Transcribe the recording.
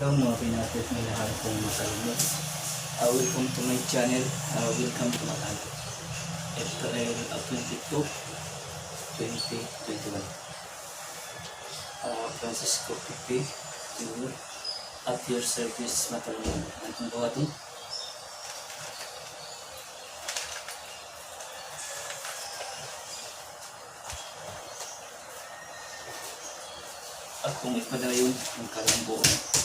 Hello, mga pinapit ng lahat kong matalino. Welcome to my channel. Welcome to Matalo. April 22, 2021. Francisco P. Jr. at your service, Matalino. Anong buhaton? At kung ipadayon ang kalambuan.